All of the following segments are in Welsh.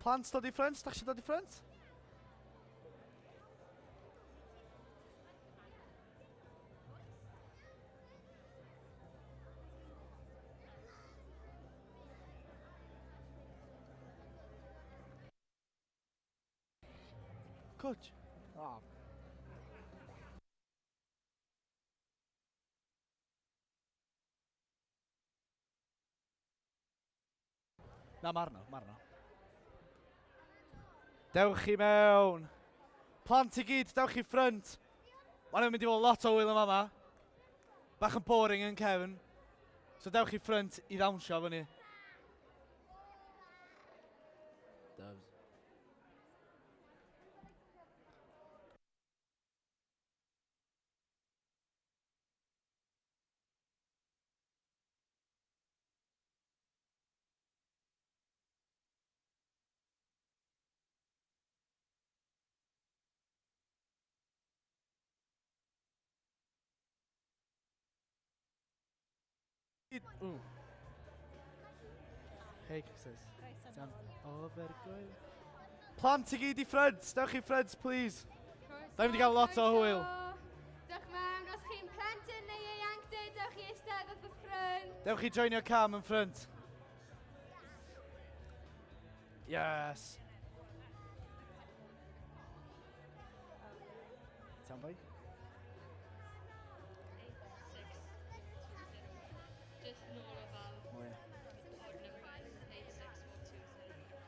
Plant dod i ffrynt? Da chi eisiau dod i ffrynt? Coach. Oh. Na, mae arno, mae arno. Dewch i mewn. Plant i gyd, dewch i ffrynt. Mae'n mynd i fod lot o hwyl yma yma. Bach yn boring yn cefn. So dewch i ffrynt i ddawnsio fyny. Doves. Ooh. Hey, sis. Ofergoel. Plant i gyd i ffrynt. Dewch i ffrynt, please. Da ni'n mynd i gael lot o hwyl. Dewch mewn, os chi'n plentyn neu ieuenctid, dewch i eistedd wrth y ffrynt. Dewch i joinio Cam yn ffrynt. Yes. Ti'n boi? Just nôl o fel Oh, yeah. odd numbers, 8, 6, 4, 2, 0.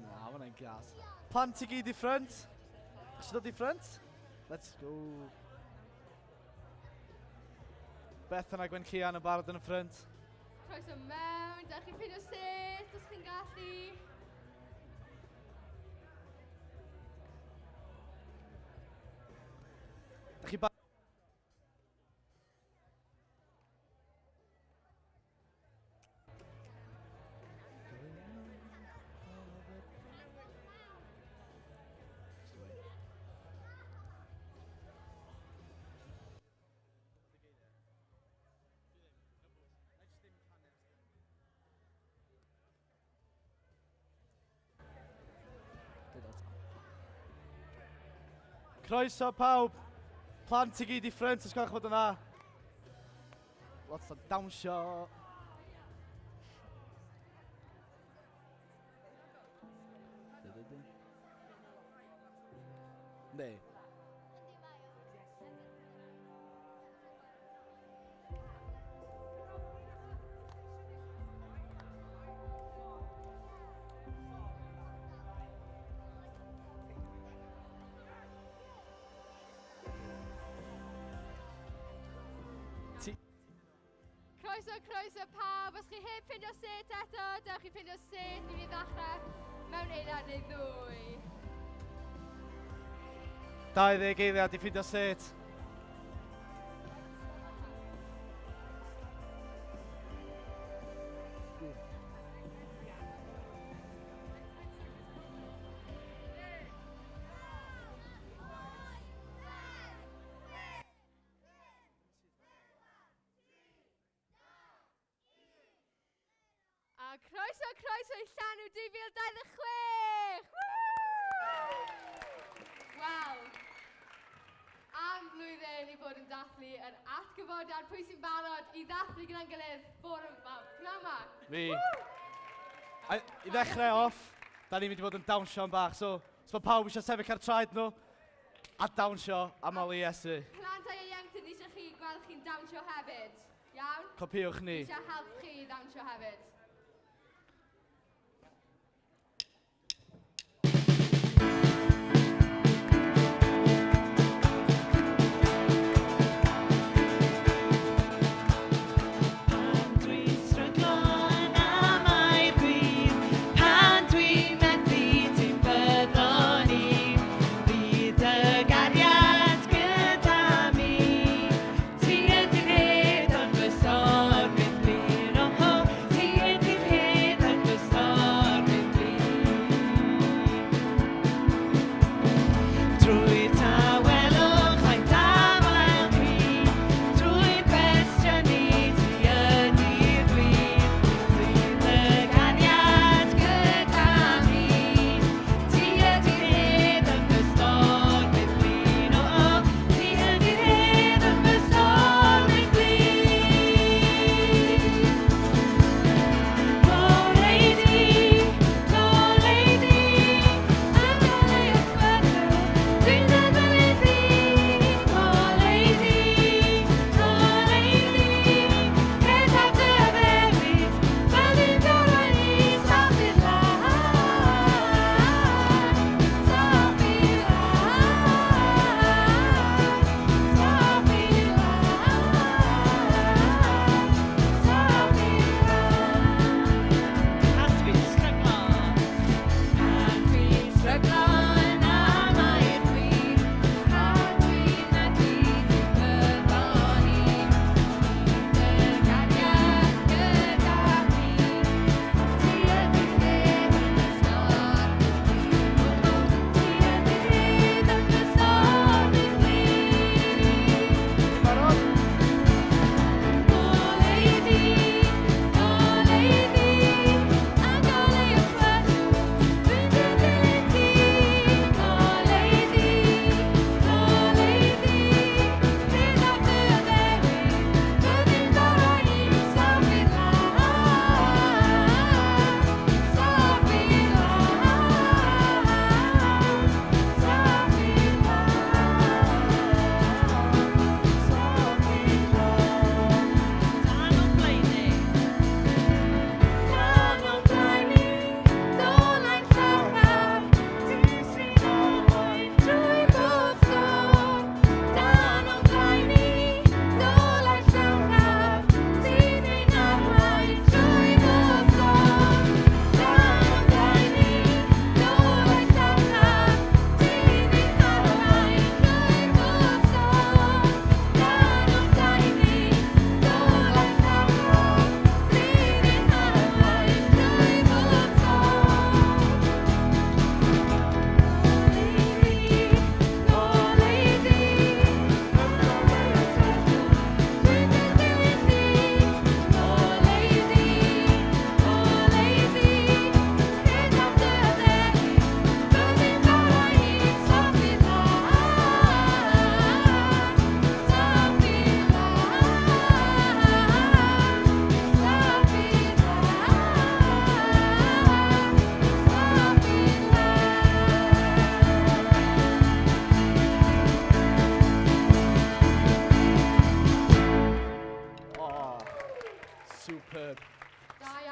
Na, mae hwnna'n gas. Plant i gyd i ffrynt. Chi dod i ffrynt? Let's go. Bethan a Gwen Cian yn barod yn y ffrynt. Croeso mewn, da chi'n ffeindio sut, os chi'n gallu. Da chi barod? Croeso pawb. Plant i gyd i ffrynt, os gwelwch fod yn dda. Lot o dawnsio. Ne. Croeso, croeso pawb. Os chi heb ffindio set eto, dewch i ffindio set. Ni fydd ddechrau mewn eiliad neu ddwy. 20 eiliad i ffindio set. A croeso, croeso i Llanw 2026! Wel, am flwyddyn i fod yn dathlu yr atgyfodiad, pwy sy'n barod i ddathlu gyda'n gilydd bore yma, pnawn yma? Fi. A, I ddechrau off, da ni'n mynd i fod yn dawnsio'n bach, so os mae pawb eisiau sefyll ar traed nhw, a dawnsio am Oli Iesu. Plant a ieuenctid, ni eisiau chi gweld chi'n dawnsio hefyd. Iawn? Copiwch ni. Ni eisiau help chi i ddawnsio hefyd. Pan dwi'n stryglo yn amau gwir, pan dwi'n methu ti'n ffyddlon i, bydd dy gariad gyda mi. Ti ydy'r hedd ond fy sorg byth blin, oh, oh, ti.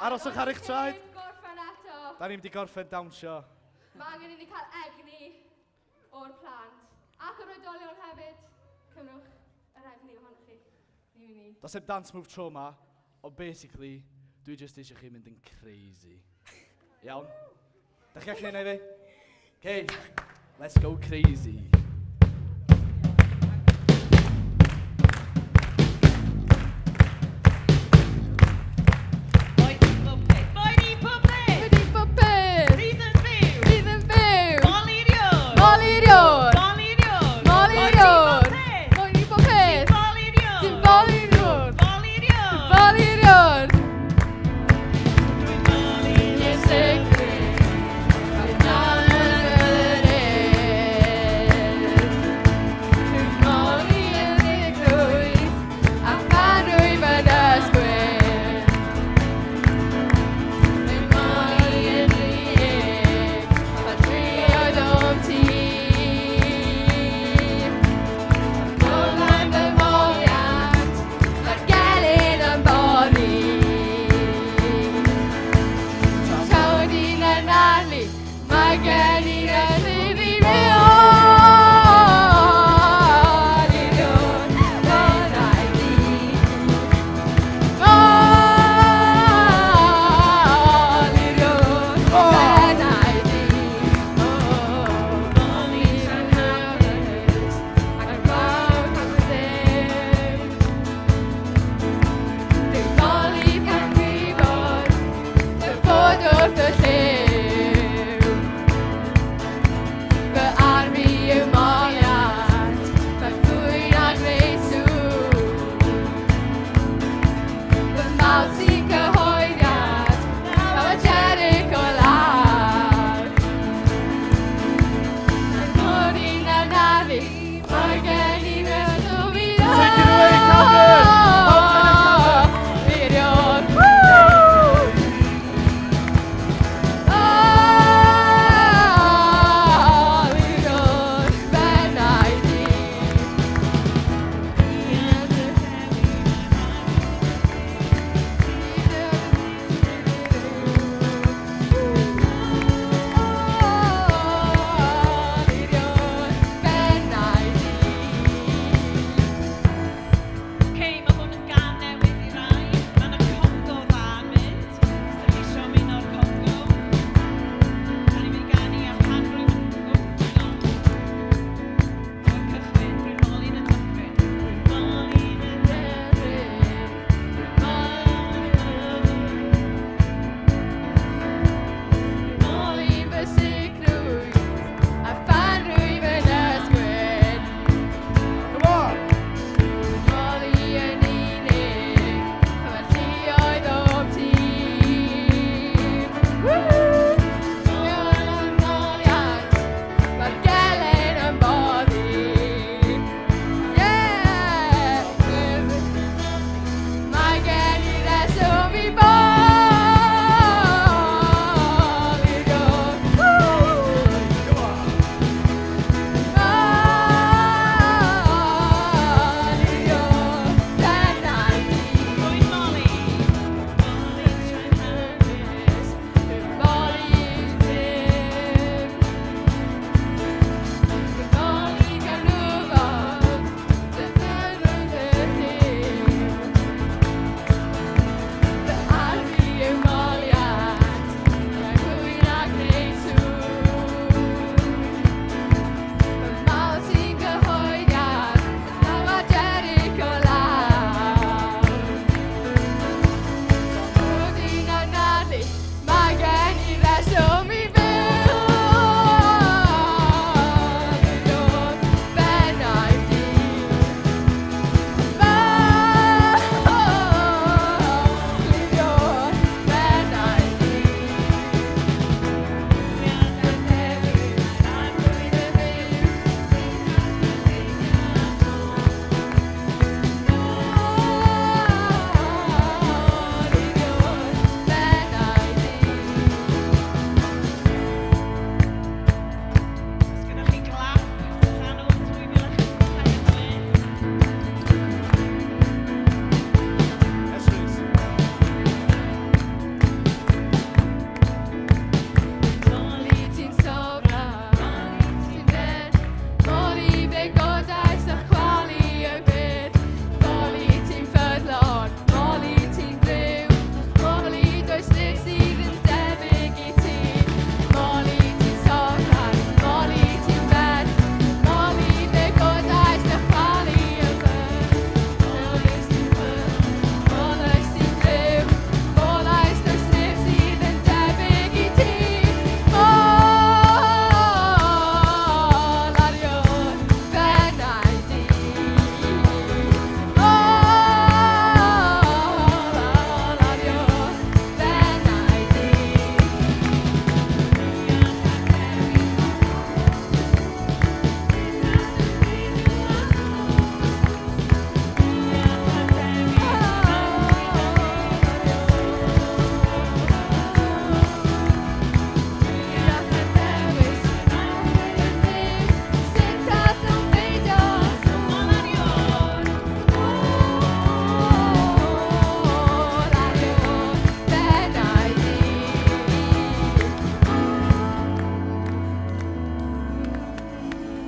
Aroswch ar eich traed. Gorffen eto. Da ni'n mynd i gorffen dawnsio. Mae angen i ni cael egni o'r plant. Ac o'r oedolion hefyd. Cymrwch yr egni ohonoch chi. Ni'n mynd i. Does dim dance move tro ma, ond basically, dwi jyst eisiau chi mynd yn crazy. Iawn? Da chi allu neud i fi? Okay, let's go crazy. Boed i pob peth. Boed i pob peth. Wedi pob peth. Fydd yn fyw. Fydd yn fyw. Boliriwr. Boliriwr. Boliriwr. Boliriwr. Boed i pob peth. Boliriwr. Ti'n boliriwr. Boliriwr. Boliriwr. Dwi'n boli Iesu Grist.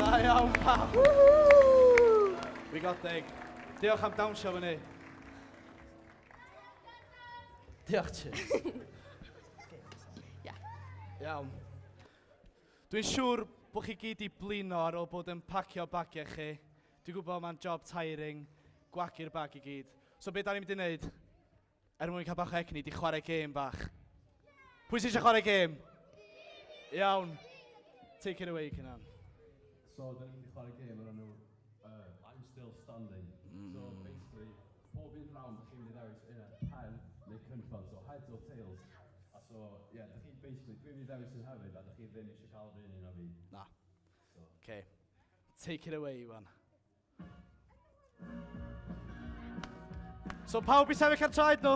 Da iawn pawb. We got dig. Diolch am dawnsio fyny. Diolch ti. Yeah. Iawn. Dwi'n siŵr bod chi gyd i blino ar ôl bod yn pacio bagiau chi. Dwi'n gwybod mae'n job tiring, gwagu'r bag i gyd. So be da ni'n mynd i wneud, er mwyn cael bach o egni, di chwarae gêm bach. Pwy sy'n eisiau chwarae gêm? Iawn. Take it away, Cynan. So, da ni'n mynd i chwarae gêm o'r enw I'm Still Standing. So, basically, pob un round, chi'n mynd i ddewis un ar pen neu cynffon, so heads or tails. A so, ie, yeah, da chi basically, dwi'n mynd i ddewis un hefyd, a da chi ddim eisiau cael yr un un o fi. Na. So. Okay. Take it away, Iwan. So pawb i sefyll ar traed nhw.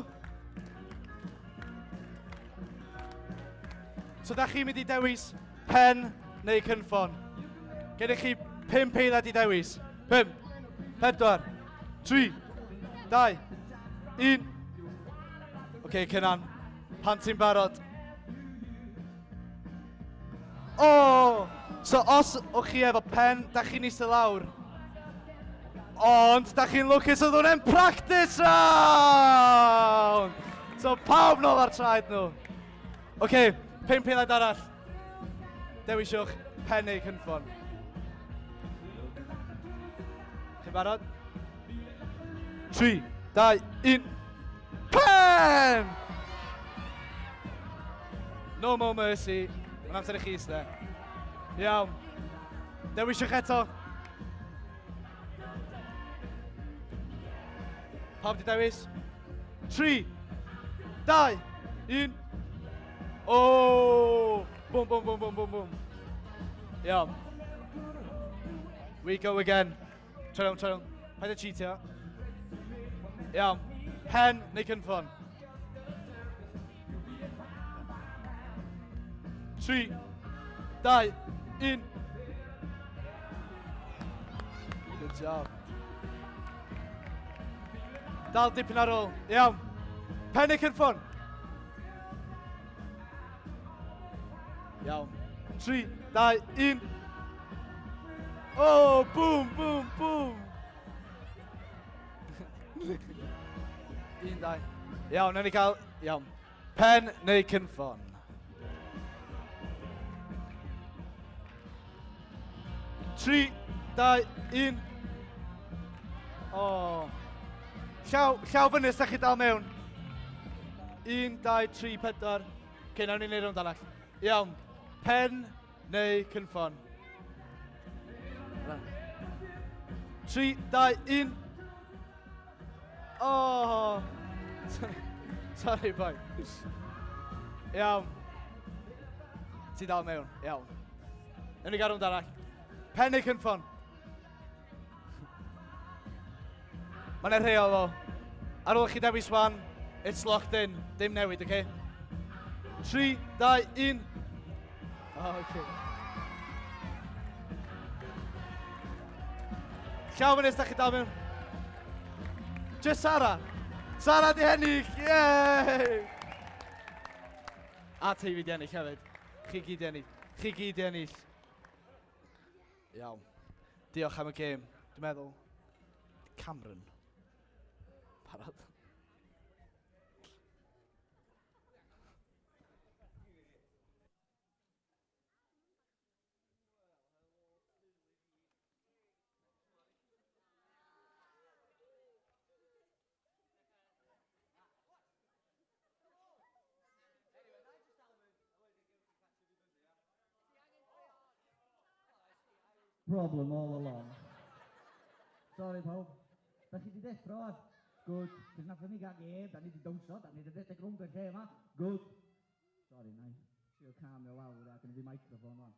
So da chi'n mynd i dewis pen neu cynffon. Gennych chi 5 eiliad i dewis. 5, 4, 3, 2, 1. Oce, okay, Cynan, pan ti'n barod? O! Oh! So os o'ch chi efo pen, da chi'n eistedd lawr. Ond, da chi'n lwcus oedd hwnna'n practice round! So pawb nôl ar traed nhw. Oce, okay, 5 eiliad arall. Dewiswch pen neu cynffon. Chi'n barod? 3, 2, 1. Pen! No more mercy. Mae'n amser i chi eistedd. Iawn. Dewiswch eto. Pawb di dewis? 3, 2, 1. Oh! Boom, boom, boom, boom, boom, boom. Iawn. We go again. Try on, try on. Paid â cheatio. Iawn. Pen neu cynffon? 3, 2, 1. Good job. Dal dipyn ar ôl. Iawn. Pen neu cynffon? Iawn. 3, 2, 1. Oh, boom, boom, boom. 1, 2. Iawn, nawn ni gael... Iawn. Pen neu cynffon? 3, 2, 1. O. Llaw, llaw fyny os da chi dal mewn. 1, 2, 3, 4. Ok, nawn ni wneud rownd arall. Iawn. Pen neu cynffon? 3, 2, 1. Oh! Sorry, boi. Iawn. Ti dal mewn. Iawn. Nawn ni gael rownd arall. Pen neu cynffon? Mae'n e rheol o. Ar ôl chi dewis wan, it's locked in. Dim newid, oce? Okay? 3, 2, 1. Oh, okay. Llaw fyny os da chi dal mewn. Just Sara. Sara di ennill! Yay! A Teifi di ennill hefyd. Chi gyd di ennill. Chi gyd di ennill. Iawn. Diolch am y gêm. Dwi'n meddwl, Cameron. Parod. Problem all along. Sorry pawb. Da chi 'di deffro wan? Good. Cos nathon ni gael gêm, da ni 'di dawnsio, da ni 'di rhedeg rownd y lle yma. Good. Sorry, na i trio calmio lawr a gynna fi microphone wan.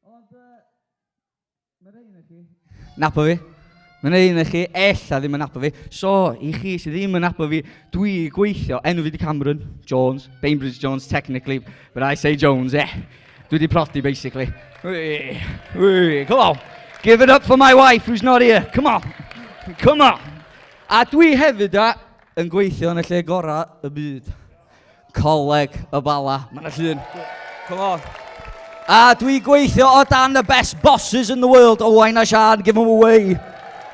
Ond, uh, mae rei yn chi... Nabo fi. Mae rei yn chi ella ddim yn nabo fi. So, i chi sydd ddim yn nabo fi, dwi gweithio, enw fi di Cameron Jones, Bainbridge Jones technically, but I say Jones, eh. Dwi di prodi, basically. Wee, wee, come on. Give it up for my wife who's not here. Come on. Come on. A dwi hefyd a, yn gweithio yn y lle gorau y byd. Coleg y Bala. Mae yna llun. Come on. A dwi gweithio o dan the best bosses in the world. Owain a Sian, give them away.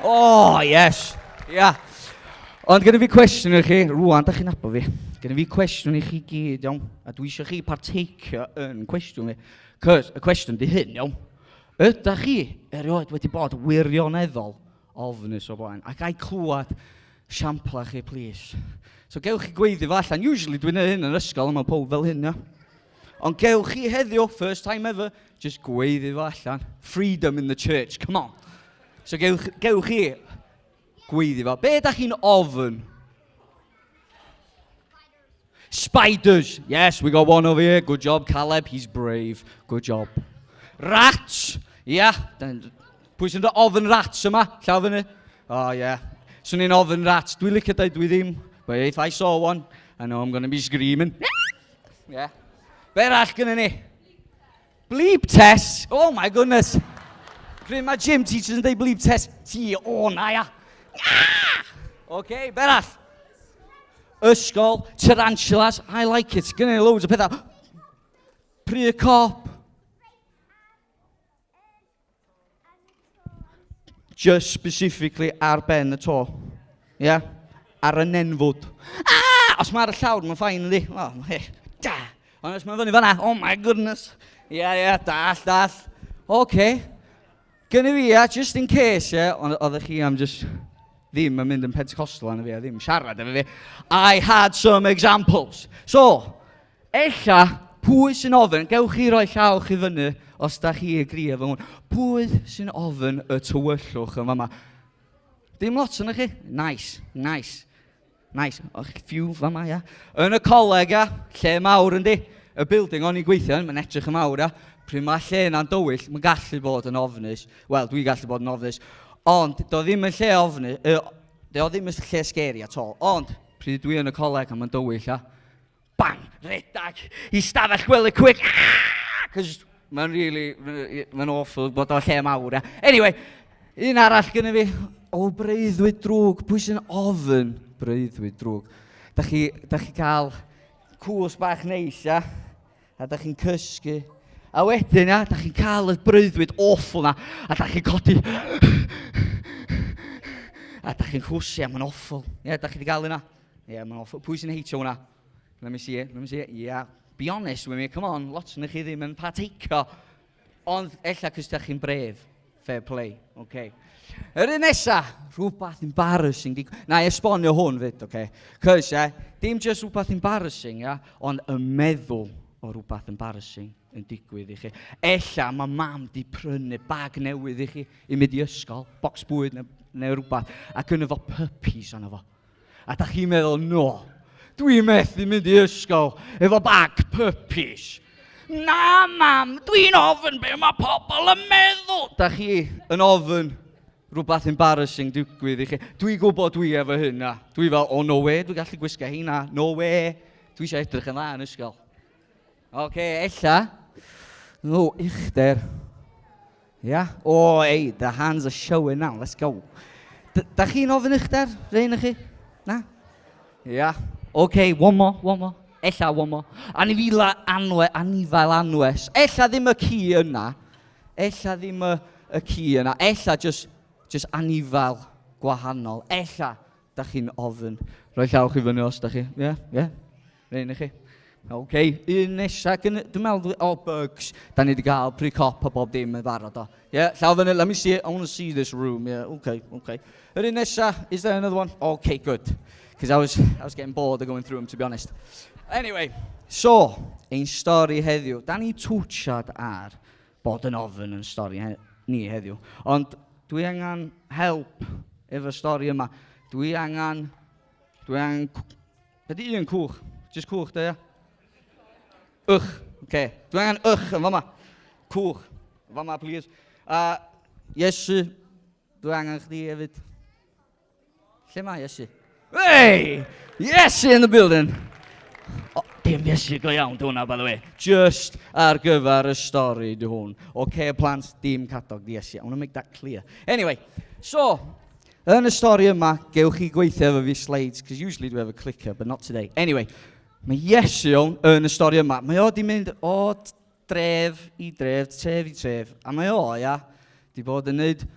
Oh, yes. Yeah. Ond gyda fi cwestiwn i chi, rwan, da chi'n nabod fi. Gyda fi cwestiwn i chi gyd, iawn. A dwi eisiau chi parteikio yn cwestiwn fi. Cos, y cwestiwn di hyn, iawn. Ydych chi erioed wedi bod wirioneddol ofnus o blaen? A ga i clywed siampla chi, please. So gewch chi gweiddi fo allan. Usually dwi'n neud hyn yn ysgol, a mae pob fel hyn, ia. Ond gewch chi heddiw, first time ever, just gweiddi fo allan. Freedom in the church, come on. So gewch, gewch chi gweiddi fo. Be ydych chi'n ofn? Spiders. Yes, we got one over here. Good job, Caleb. He's brave. Good job. Rats. Yeah. Pwy sy'n dod ofn rats yma? Llaw fyny. Oh, yeah. Swn i'n ofn rats. Dwi'n licio dweud dwi ddim. But if I saw one, I know I'm going to be screaming. Yeah. Be arall gynnu ni? Bleep test. Oh my goodness. Pryd mae gym teachers yn dweud bleep test, ti o na ia. Ah! OK, be arall? Ysgol, tarantulas, I like it. Gynnu ni loads o pethau. Pry cop. Just specifically ar ben y to. Yeah? Ar y nenfwd. Ah! Os mae ar y llawr, mae'n ffain, yndi? Oh, he, da. Ond os mae'n fyny fan'na, oh my goodness. Yeah, yeah, dall, dall. OK. Gynnu fi, yeah, just in case, yeah, ond oeddech chi am just ddim yn mynd yn Pentecostal arno fi a ddim siarad efo fi. I had some examples. So, Ella, pwy sy'n ofyn, gewch chi roi llaw chi fyny os da chi agree efo hwn, pwy sy'n ofyn y tywyllwch yn fama? Dim lot yna chi? Nice, nice, nice. Och, few fama, ia. Yn y coleg, ia, lle mawr yndi? Y building o'n i'n gweithio yn, mae'n edrych yn mawr, ia. Pryd mae lle yna'n dywyll, mae'n gallu bod yn ofnus. Wel, dwi'n gallu bod yn ofnus. Ond, do ddim yn lle ofnus, do ddim yn lle scary at all. Ond, pryd dwi yn y coleg a mae'n dywyll, ia, bang, redag i stafell gwely quick, ah! Cos mae'n really, mae'n awful bod o lle mawr, ia. Anyway, un arall gynnu fi, o breuddwyd drwg, pwy sy'n ofyn breuddwyd drwg? Da chi, da chi cael cws bach neis, ia? A da chi'n cysgu. A wedyn, ia, da chi'n cael y breuddwyd awful na, a da chi'n codi. A da chi'n chwsu, a mae'n awful. Ia, da chi wedi cael yna? Ie, yeah, mae'n awful. Pwy sy'n heitio hwnna? Let me see it, let me see it. Yeah, be honest with me, come on, lot yn chi ddim yn parteikio. Ond ella cos da chi'n bref. Fair play, okay. Yr un nesa, rhywbeth embarrassing. Na, i esbonio hwn fyd, okay. Cos, yeah, dim just rhywbeth embarrassing, yeah, ond y meddwl o rhywbeth embarrassing yn digwydd i chi. Ella mae mam di prynu bag newydd i chi i mynd i ysgol, box bwyd neu, neu rhywbeth, ac yn efo puppies arno fo. A da chi'n meddwl, no, dwi'n methu mynd i ysgol efo bag puppies. Na, mam, dwi'n ofyn be mae pobl yn meddwl. Da chi yn ofyn rhywbeth embarrassing digwydd i chi. Dwi'n gwybod dwi efo hynna. Dwi fel, oh no way, dwi'n gallu gwisgo heina. No way. Dwi eisiau edrych yn dda yn ysgol. Oce, okay, ella. No, uchder. Yeah? Oh, hey, the hands are showing now. Let's go. Da chi'n ofyn uchder, rhain chi? Na? Yeah. Okay, one more, one more. Ella one more. Anifila anwe, anifail anwes. Ella ddim y ci yna. Ella ddim y, y ci yna. Ella just, just anifail gwahanol. Ella da chi'n ofyn. Rhoi llaw chi fyny os da chi. Ie, yeah, ie. Yeah. Rhaid i chi. OK, un nesa, dwi'n meddwl, oh, bugs. Da ni wedi cael pre-cop a bob dim yn barod o. Yeah, llaw fyny, let me see it, I want to see this room. Yeah, OK, OK. Yr un nesa, is there another one? OK, good. Because I was, I was getting bored of going through them, to be honest. Anyway, so, ein stori heddiw. Da ni twtsiad ar bod yn ofyn yn stori he ni heddiw. Ond dwi angen help efo stori yma. Dwi angen... Dwi angen... Be di un cwch? Just cwch, da ia? Ych, oce. Okay. Dwi angen ych yn fama. Cwch. Fama, please. A uh, Iesu, dwi angen chdi hefyd. Lle mae Iesu? Hey! Iesu in the building! Oh, dim Iesu go iawn di hwnna, by the way. Just ar gyfer y stori di hwn. Oce, okay, plant, dim cadog di Iesu. I want to make that clear. Anyway, so, yn y stori yma, gewch chi gweithio efo fi slides, because usually dwi efo clicker, but not today. Anyway, mae Iesu yn y stori yma. Mae o di mynd o dref i dref, tref i tref. A mae o, ia, di bod yn neud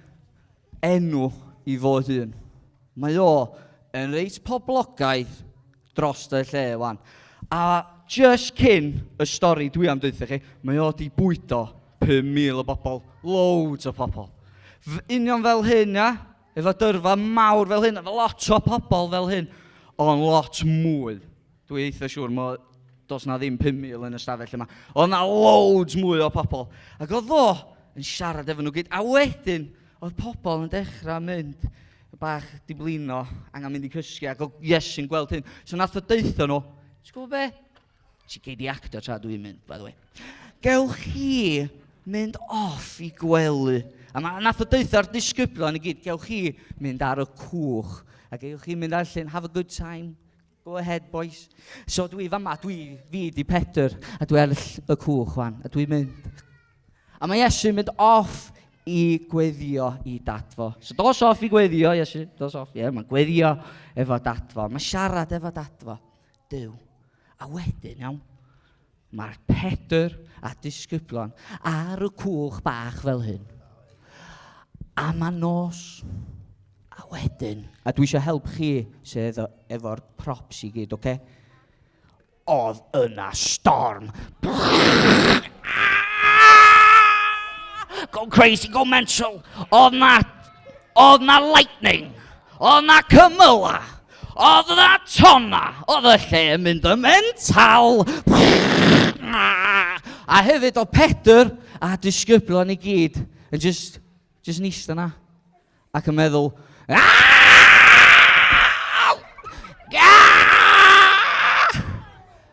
enw i fo hun. Mae o yn reit poblogaidd dros y lle wan. A just cyn y stori dwi am deutha chi, mae o di bwydo 5,000 o bobl, loads o pobl. Union fel hyn, ia, efo dyrfa mawr fel hyn, efo lot o pobl fel hyn, ond lot mwy. Dwi eitha siŵr, mo, does na ddim 5,000 yn y stafell yma. Oedd na loads mwy o pobl. Ac oedd o yn siarad efo nhw gyd. A wedyn, oedd pobl yn dechrau mynd bach diblino, angen mynd i cysgu, ac oedd Iesu'n gweld hyn. So nath o deutho nhw, ti'n gwybod be? Ti gei di actio tra dwi'n mynd, by the way. Gewch chi mynd off i gwely. A ma, nath o deutho'r disgyblion i gyd, gewch chi mynd ar y cwch. A gewch chi mynd ar llyn, have a good time. Go ahead, boys. So dwi fama, dwi, fi di Pedr, a dwi ar y cwch wan, a dwi'n mynd. A mae Iesu'n mynd off i gweddio i dad fo. So dos off i gweddio, Iesu, dos off, ie, yeah, mae'n gweddio efo dad fo. Mae'n siarad efo dad fo. Duw. A wedyn, iawn, mae'r Pedr a disgyblion ar y cwch bach fel hyn. A mae nos. A wedyn, a dwi eisiau help chi sydd efo'r props i gyd, oce? Okay? Oedd yna storm. Go crazy, go mental. Oedd na, oedd na lightning. Oedd na cymyla. Oedd na tonna. Oedd y lle yn mynd yn mental. A hefyd oedd Pedr a disgyblion i gyd yn just, just yn eistedd yna. Ac yn meddwl,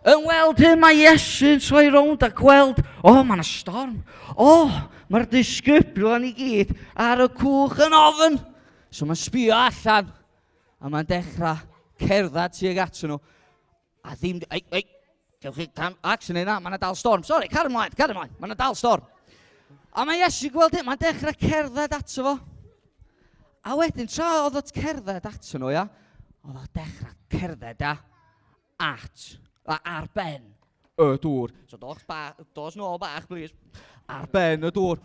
Yn weld hyn, mae Iesu'n troi rownd a gweld, o, oh, mae yna storm. O, oh, mae'r disgyblion i gyd ar y cwch yn ofn. So mae'n sbio allan, a mae'n dechrau cerdded tuag atyn nhw. A ddim... Ei, ei, gewch chi cam... Actually, na, mae yna dal storm. Sorry, car ymlaen, car ymlaen. Mae yna dal storm. A mae Iesu gweld hyn, mae'n dechrau cerdded ato fo. A wedyn, tra oedd o'n cerdded ato nhw, ia, oedd o'n dechrau cerdded, ia, at, a ar ben y dŵr. So dos, ba, dos nôl bach, please. Ar ben y dŵr,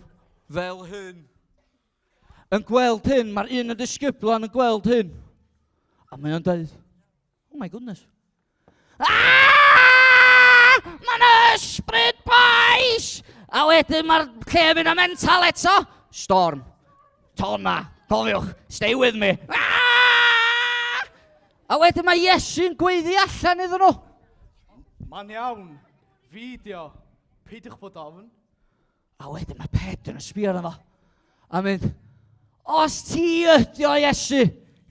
fel hyn. Yn gweld hyn, mae'r un o disgyblion yn gweld hyn. A mae o'n dweud, oh my goodness. Ah! Mae'n ysbryd, boys! A wedyn mae'r lle yn mynd am mental eto. Storm. Tonna. Cofiwch, stay with me. Ah! A wedyn mae Iesu'n gweiddi allan iddyn nhw. Mae'n iawn. Fideo. Peidiwch bod ofn. A wedyn mae Pedr yn sbio arno fo. A mynd, os ti ydi o Iesu,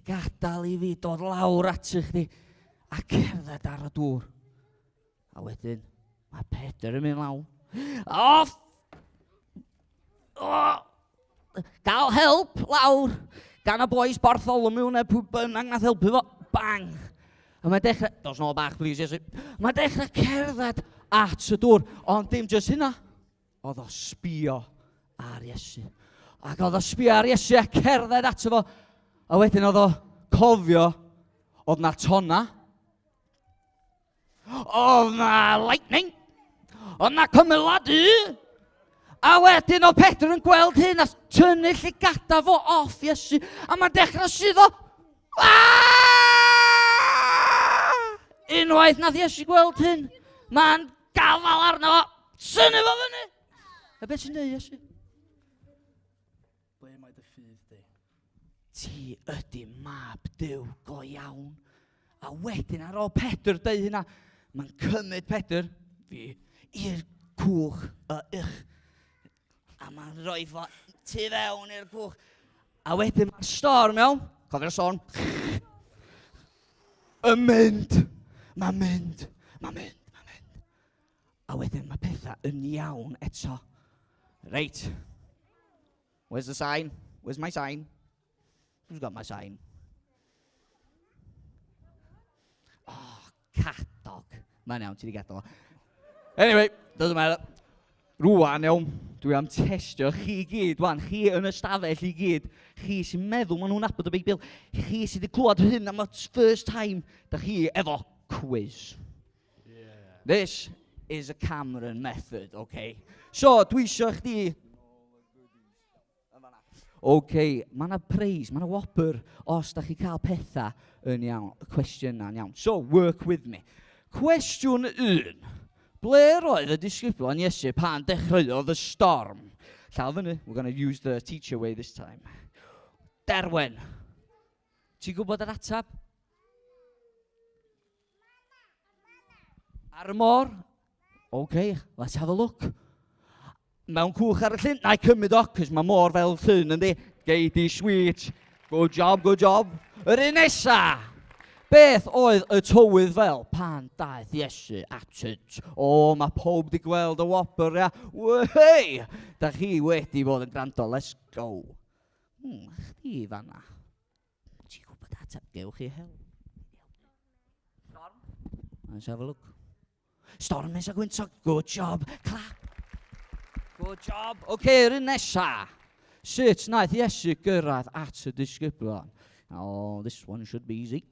gadael i fi dod lawr at chdi a cerdded ar y dŵr. A wedyn mae Pedr yn mynd lawr. Off! Oh! Gael help lawr gan y boys Bartholomew neu pwy bynnag nath helpu fo. Bang! A mae'n dechrau... Dos nôl bach, please, Iesu. Mae'n dechrau cerdded at y dŵr. Ond dim jyst hynna. Oedd o sbio ar Iesu. Ac oedd o sbio ar Iesu a cerdded ato fo. A wedyn oedd o cofio, oedd na tonna. Oedd na lightning. Oedd na cymylau du. A wedyn oedd Pedr yn gweld hyn a tynnu llygada fo off Iesu. A mae'n dechrau suddo. Unwaith nath Iesu gweld hyn, mae'n gafael arno fo, tynnu fo fyny. A beth sy'n dweud Iesu? Ble mae dy ffydd di? Ti ydy mab Duw go iawn. A wedyn ar ôl Pedr dweud hynna, mae'n cymryd Pedr, fi, i'r cwch y ych. A mae'n rhoi fo tu fewn i'r cwch. A wedyn mae'r storm, iawn? Cofio'r storm. Yn mynd. Mae'n mynd. Mae'n mynd. Mae'n mynd. A wedyn mae pethau yn iawn eto. Reit. Where's the sign? Where's my sign? Who's got my sign? Oh, cadog. Mae'n iawn, ti wedi gadael o. Anyway, doesn't matter. Rwan, iawn, dwi am testio chi gyd, wan, chi yn y stafell i gyd, chi sy'n meddwl maen nhw'n nabod y Beibl, chi sydd wedi clywed hyn am y first time, da chi efo quiz. Yeah. This is a Cameron method, okay? So, dwi isio chdi... OK, mae yna preis, mae yna wobr os da chi cael pethau yn iawn, y cwestiynau yn iawn. So, work with me. Cwestiwn 1. Ble roedd y disgyblion Iesu pan dechreuodd y storm? Llaw fyny, we're going to use the teacher way this time. Derwen, ti'n gwybod yr ateb? Ar y môr? OK, let's have a look. Mewn cwch ar y llyn? Na i cymryd o, cos mae môr fel llyn, yndi? Gei di sweet. Good job, good job. Yr un nesa! Beth oedd y tywydd fel pan daeth Iesu atynt? O, mae pob di gweld y wobr, ia. Whey! Da chi wedi bod yn gwrando, let's go. Hmm, chdi fanna. Ti'n gwybod ateb? Gewch chi help. Storm. Let's have a look. Storm is a gwyntog. Good job. Clap. Good job. Oce, okay, yr un nesa. Sut wnaeth Iesu gyrraedd at y disgyblion? Oh, this one should be easy.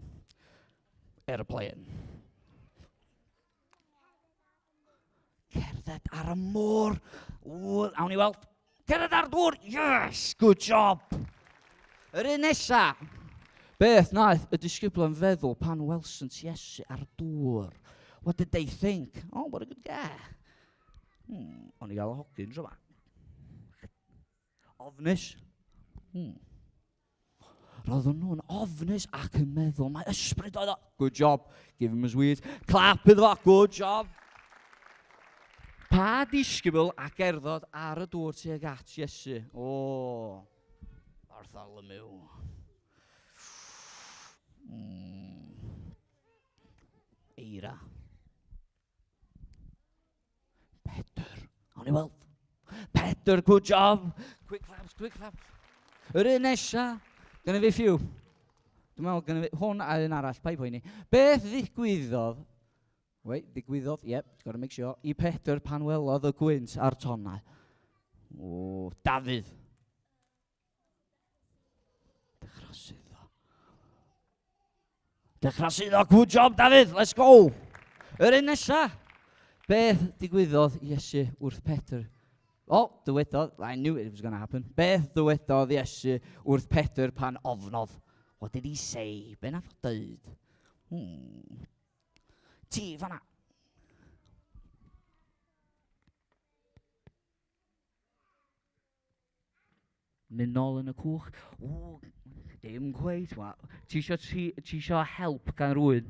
Airplane. Cerdded ar y môr. Ww, awn ni weld. Cerdded ar dŵr. Yes, good job. Yr un nesa. Beth wnaeth y disgyblion feddwl pan welsant Iesu ar dŵr? What did they think? Oh, what a good guy. Hmm, o'n i gael y hogyn tro 'ma. Ofnus. Hmm. Roedden nhw'n ofnus ac yn meddwl, mae ysbryd oedd o. Good job. Give him his weed. Clap iddo fo. Good job. Pa disgybl a gerddod ar y dŵr tuag at Iesu? O, Bartholomew. Eira. Pedr. Awn ni weld. Pedr, good job. Quick claps, quick claps. Yr un nesa, gynna fi few. Dwi'n meddwl, gynna fi hwn a un arall, paid poeni. Beth ddigwyddodd, wait, ddigwyddodd, yep, gotta make sure, i Pedr pan welodd y gwynt a'r tonnau? O, Dafydd. Dechrau suddo. Dechrau suddo, good job Dafydd, let's go! Yr un nesa, beth digwyddodd Iesu wrth Pedr? O, oh, dywedodd, I knew it was going to happen. Beth dywedodd Iesu wrth Pedr pan ofnodd? What did he say? Be nath o dweud? Ti, fanna. Mynd nôl yn y cwch. Ww, dim cweit. Wa. Ti isio, ti, ti isio help gan rwy'n?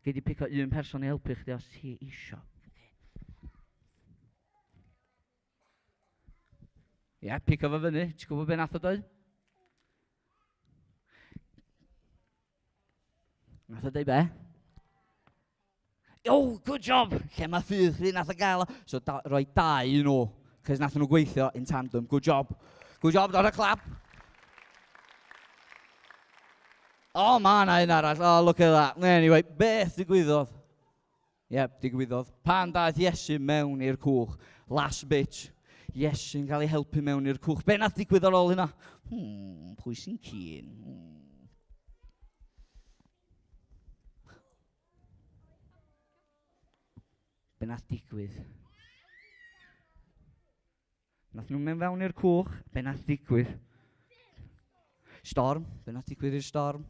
Gei di pico un person i helpu chdi os ti isio. Ie, yeah, pico fo fyny. Ti'n gwybod be nath o dweud? Nath o dweud be? Oh, good job! Lle mae ffydd chdi nath o gael o. So da, roi dau i nhw, cos nath nhw gweithio in tandem. Good job. Good job, dod a clap. Oh, mae yna un arall. Oh, look at that. Anyway, beth digwyddodd? Yep, digwyddodd. Pan daeth Iesu mewn i'r cwch, last bit, Iesu'n cael ei helpu mewn i'r cwch. Be nath digwydd ar ôl hynna? Pwy sy'n keen? Be nath digwydd? Nath nhw mynd fewn i'r cwch, be nath digwydd? Storm, be nath digwydd i'r storm?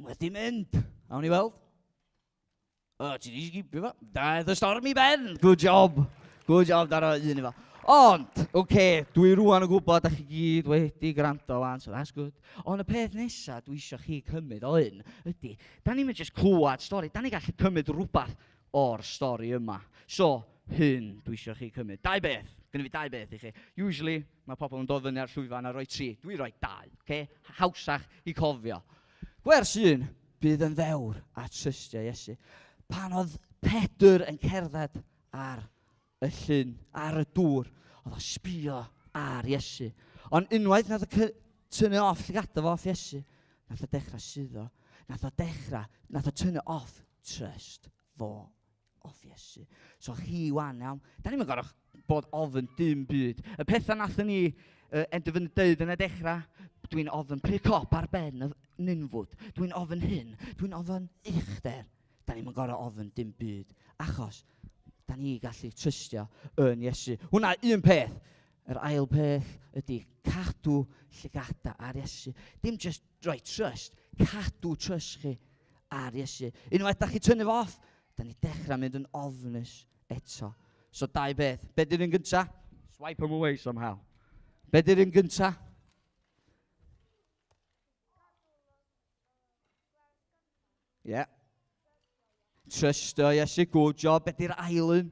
Wedi mynd. Awn ni weld. O, ti di sgipio fo. Daeth y storm i ben. Good job. Good job, daro un i fo. Ond, oce, okay, dwi rwan yn gwybod da chi gyd wedi gwrando wan, so that's good. Ond y peth nesaf dwi eisiau chi cymryd o hyn ydy, da ni'n mynd just clywed stori, da ni'n gallu cymryd rhywbeth o'r stori yma. So, hyn dwi eisiau chi cymryd. Dau beth, gynnu fi dau beth i chi. Usually, mae pobl yn dod fyny ar llwyfan a rhoi tri. Dwi rhoi dau, oce? Okay? Hawsach i cofio. Gwers un, bydd yn ddewr a trystio Iesu. Pan oedd Pedr yn cerdded ar y llyn, ar y dŵr, oedd o sbio ar Iesu. Ond unwaith nath o tynnu off llygada fo off Iesu, nath o dechrau suddo, nath o dechrau, nath o tynnu off trust fo off Iesu. So chi wan, iawn, da ni'n gorfod bod ofn dim byd. Y pethau nathon ni enderfynu deud yn y dechrau, Dwi'n ofyn pry cop ar ben y ninfwd. Dwi'n ofyn hyn. Dwi'n ofyn uchder. Da ni'n gorau ofyn dim byd. Achos, da ni gallu trystio yn Iesu. Hwna un peth. Yr ail peth ydy cadw llygada ar Iesu. Dim just rhoi trust, cadw trust chi ar Iesu. Unwaith da chi tynnu fo off, da ni dechrau mynd yn ofnus eto. So dau beth. Be di'r un gynta? Swipe them away somehow. Be di'r un gynta? Ie. Yeah. Trysto, Iesu, good job. Be di'r ail un?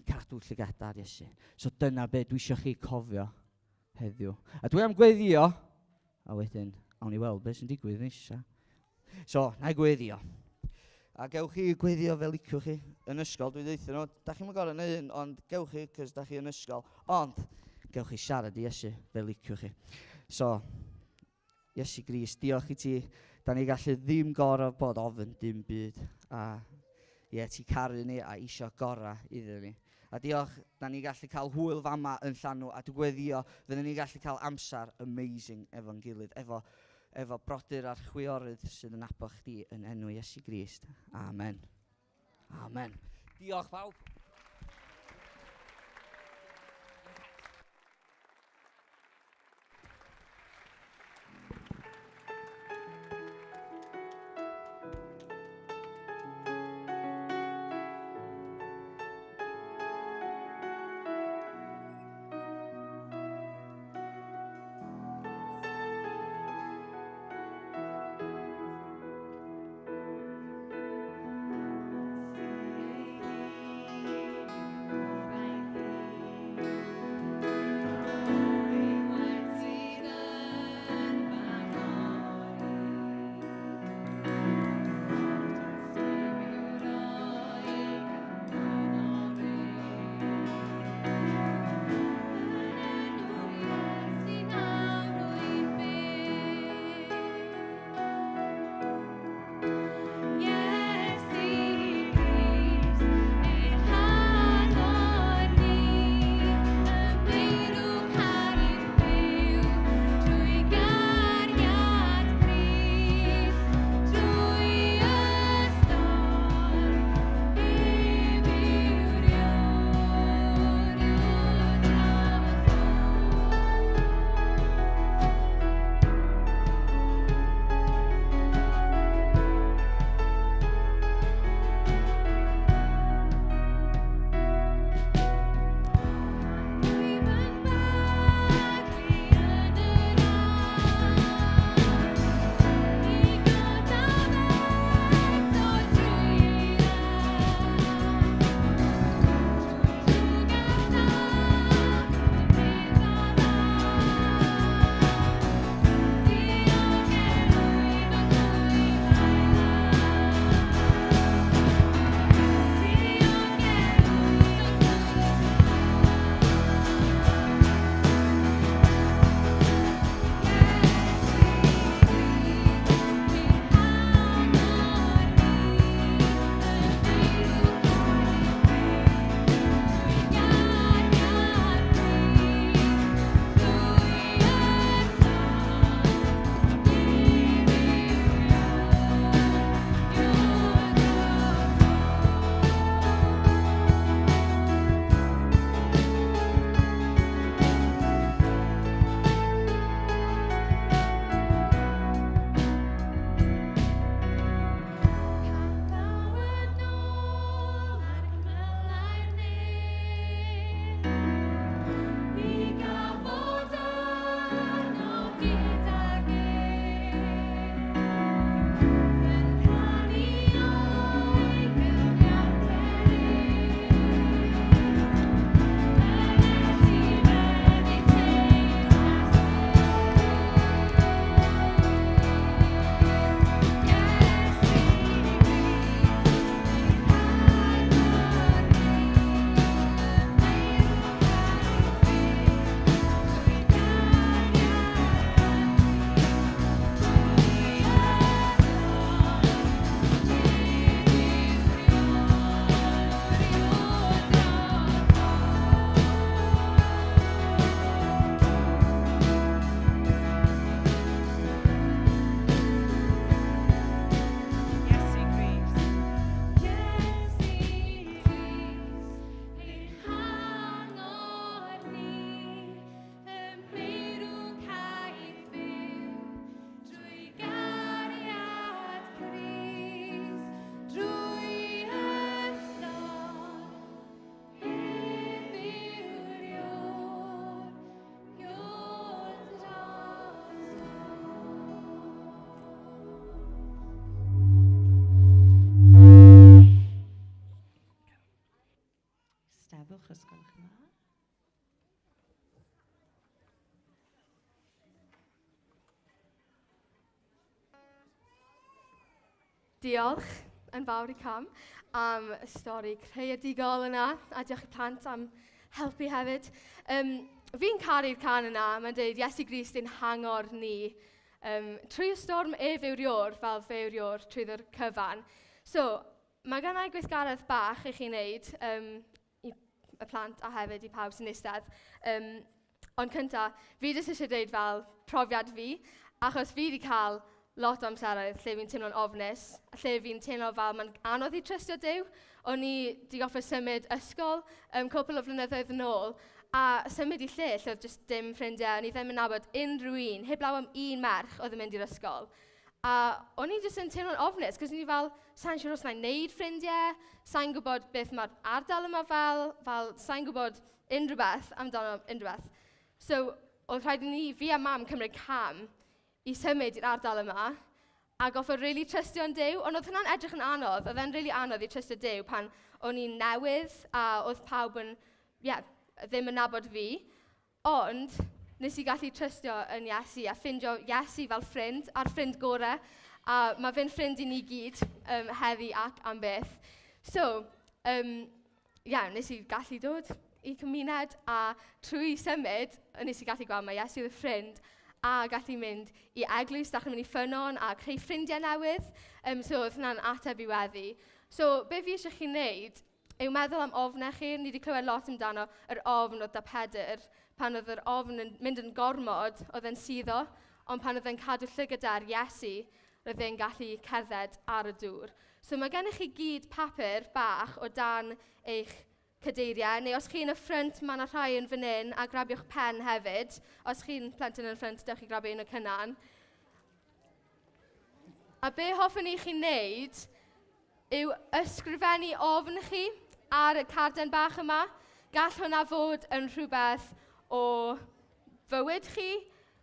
Cadw llygada ar Iesu. So dyna be dwi eisiau chi cofio heddiw. A dwi am gweddio, a wedyn, awn ni weld beth sy'n digwydd nesa. So, na i gweddio. A gewch chi gweddio fel liciwch chi yn ysgol, dwi ddeutha nhw, da chi'n gorau neu un, ond gewch chi, cos da chi yn ysgol. Ond, gewch chi siarad i Iesu fel liciwch chi. So, Iesu Grist, diolch i ti. Da ni gallu ddim gorau bod ofyn dim byd. A ie, ti caru ni a isio gorau iddyn ni. A diolch, da ni gallu cael hwyl fama yn llanw a dwi'n gweddio fydden ni gallu cael amser amazing efo'n gilydd, efo, efo brodyr a'r chwiorydd sydd yn nabod chdi yn enw Iesu Grist. Amen. Amen. Diolch pawb. Eisteddwch os gwelwch yn dda. Diolch yn fawr i Cam am y stori creadigol yna, a diolch i plant am helpu hefyd. Um, fi'n caru'r can yna, mae'n dweud Iesu Grist ein hangor ni. Um, trwy y storm ef yw'r ior, fel fe yw'r ior trwy'r cyfan. So, mae gennau gweithgaredd bach i chi wneud um, i y plant a hefyd i pawb sy'n eistedd. Um, ond cynta, fi jyst eisiau dweud fel profiad fi, achos fi wedi cael lot o amseroedd lle fi'n teimlo'n ofnus, lle fi'n teimlo fel mae'n anodd i trystio Duw. O'n i di goffa symud ysgol um, cwpl o flynyddoedd yn ôl, a symud i lle lle oedd jyst dim ffrindiau, o'n i ddim yn nabod unrhyw un, heblaw am un merch oedd yn mynd i'r ysgol. A o'n i jyst yn teimlo'n ofnus, cos o'n i fel, sa'n siŵr os na'n neud ffrindiau, sa'n gwybod beth mae'r ardal yma fel, fel sa'n gwybod unrhyw beth amdano unrhyw beth. So, oedd rhaid i ni, fi a mam, cymryd cam i symud i'r ardal yma a goffo really trystio'n Duw. Ond oedd hwnna'n edrych yn anodd. Oedd e'n really anodd i trystio Duw pan o'n i'n newydd a oedd pawb yn, yeah, ddim yn nabod fi. Ond nes i gallu trystio yn Iesu a ffindio Iesu fel ffrind, a'r ffrind gorau. A mae fe'n ffrind i ni gyd um, heddi ac am byth. So, um, yeah, nes i gallu dod i cymuned a trwy symud, nes i gallu gweld mae Iesu oedd y ffrind a gallu mynd i eglwys, dechrau mynd i ffynon a creu ffrindiau newydd. Um, so oedd hwnna'n ateb i weddi. So be fi eisiau chi wneud yw meddwl am ofnau chi. Ni wedi clywed lot amdano yr ofn oedd da Pedr. Pan oedd yr ofn yn mynd yn gormod, oedd e'n suddo, ond pan oedd e'n cadw llygad ar Iesu, roedd e'n gallu cerdded ar y dŵr. So mae gennych chi gyd papur bach o dan eich cadeiriau, neu os chi'n y ffrynt, mae yna rhai yn fan hyn, a grabiwch pen hefyd. Os chi'n plentyn yn y ffrynt, dewch i grabio un o cynnan. A be hoffwn i chi wneud yw ysgrifennu ofn chi ar y carden bach yma. Gall hwnna fod yn rhywbeth o fywyd chi,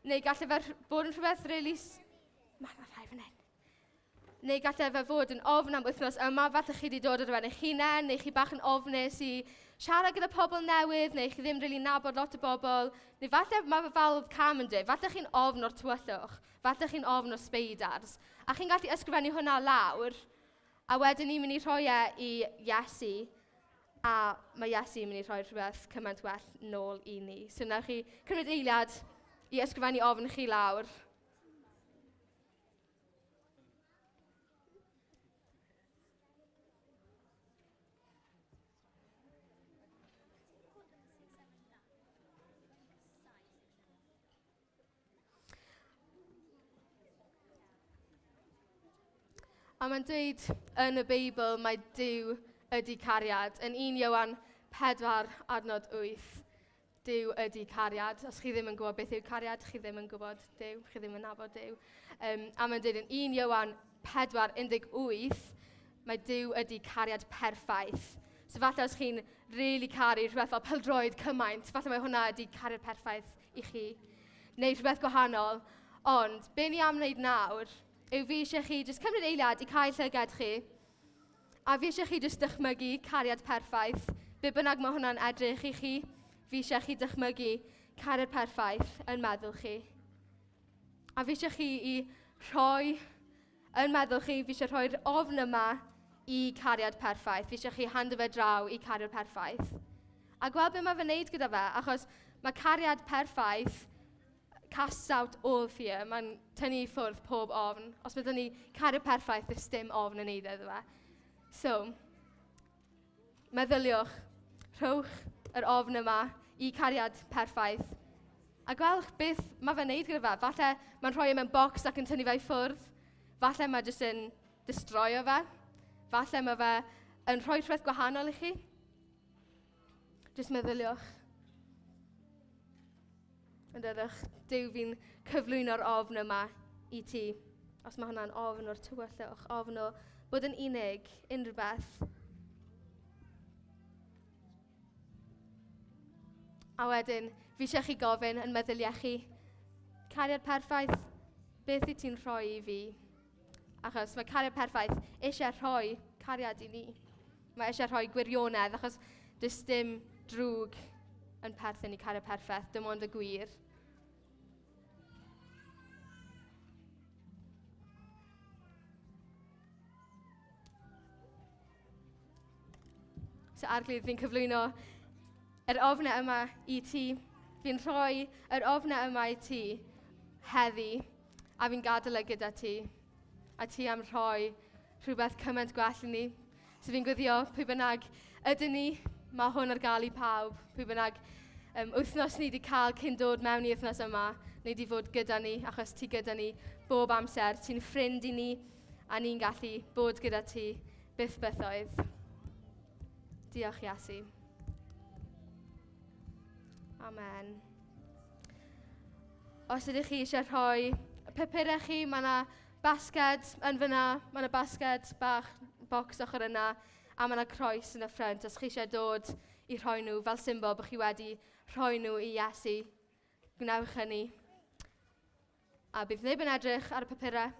neu gall e fod yn rhywbeth really... Mae yna rhai fan hyn. Neu gallai fe fod yn ofn am wythnos yma, falle chi wedi dod ar ben eich hunain, neu chi bach yn ofnus i siarad gyda pobl newydd, neu chi ddim rili really nabod lot o bobl, neu falle mae fe fel oedd Cam yn dweud, falle chi'n ofn o'r tywyllwch, falle chi'n ofn o'r speidars, a chi'n gallu ysgrifennu hwnna lawr, a wedyn ni'n mynd i rhoi e i Iesu, a mae Iesu yn mynd i rhoi rhywbeth cymaint well nôl i ni. So newch chi cymryd eiliad i ysgrifennu ofn chi lawr. A mae'n dweud yn y Beibl mae Duw ydy cariad. Yn 1 Ioan 4 adnod 8. Duw ydy cariad. Os chi ddim yn gwybod beth yw cariad, chi ddim yn gwybod Duw, chi ddim yn nabod Duw. Um, a mae'n dweud yn 1 Ioan 4:18, mae Duw ydy cariad perffaith. So falle os chi'n really caru rhywbeth fel peldroed cymaint, falle mae hwnna ydy cariad perffaith i chi. Neu rhywbeth gwahanol. Ond, be ni am wneud nawr, yw fi eisiau chi jyst cymryd eiliad i cael llygad chi, A fi eisiau chi jyst dychmygu cariad perffaith. Be bynnag mae hwnna'n edrych i chi, fi eisiau chi dychmygu cariad perffaith yn meddwl chi. A fi eisiau chi i rhoi yn meddwl chi, fi eisiau rhoi'r ofn yma i cariad perffaith. Fi eisiau chi hando fe draw i cariad perffaith. A gweld be mae fe'n neud gyda fe, achos mae cariad perffaith casts out all fear. Mae'n tynnu i ffwrdd pob ofn. Os byddwn ni caru perffaith, does dim ofn yn eiddo iddo fe. So, meddyliwch, rhowch yr ofn yma i cariad perffaith. A gwelwch beth mae fe'n neud gyda fe. Falle mae'n rhoi e mewn bocs ac yn tynnu fe i ffwrdd. Falle mae jyst yn destroyo fe. Falle mae fe yn rhoi rhywbeth gwahanol i chi. Jyst meddyliwch. Yn dydych, Duw fi'n cyflwyno'r ofn yma i ti. Os mae hwnna'n ofn o'r tywyllwch, ofn o bod yn unig, unrhyw beth. A wedyn, fi eisiau chi gofyn yn meddyliau chi, cariad perffaith, beth wyt ti'n rhoi i fi? Achos mae cariad perffaith eisiau rhoi cariad i ni. Mae eisiau rhoi gwirionedd, achos Does dim drwg yn perthyn i cariad perffaith, dim ond y gwir. So Arglwydd, fi'n cyflwyno yr ofnau yma i ti. Fi'n rhoi yr ofnau yma i ti heddi, a fi'n gadael e gyda ti. A ti am rhoi rhywbeth cymaint gwell i ni. So fi'n gwyddio pwy bynnag ydyn ni, mae hwn ar gael i pawb. Pwy bynnag um, wythnos ni wedi cael cyn dod mewn i wythnos yma, neu wedi fod gyda ni, achos ti gyda ni bob amser. Ti'n ffrind i ni, a ni'n gallu bod gyda ti byth bythoedd. Diolch, Iesu. Amen. Os ydych chi eisiau rhoi papurau chi, mae yna basged yn fyna, mae yna basged bach, bocs ochr yna, a mae yna croes yn y ffrynt. Os chi eisiau dod i rhoi nhw fel symbol bod chi wedi rhoi nhw i Iesu, gwnewch hynny. A bydd neb yn edrych ar y papurau.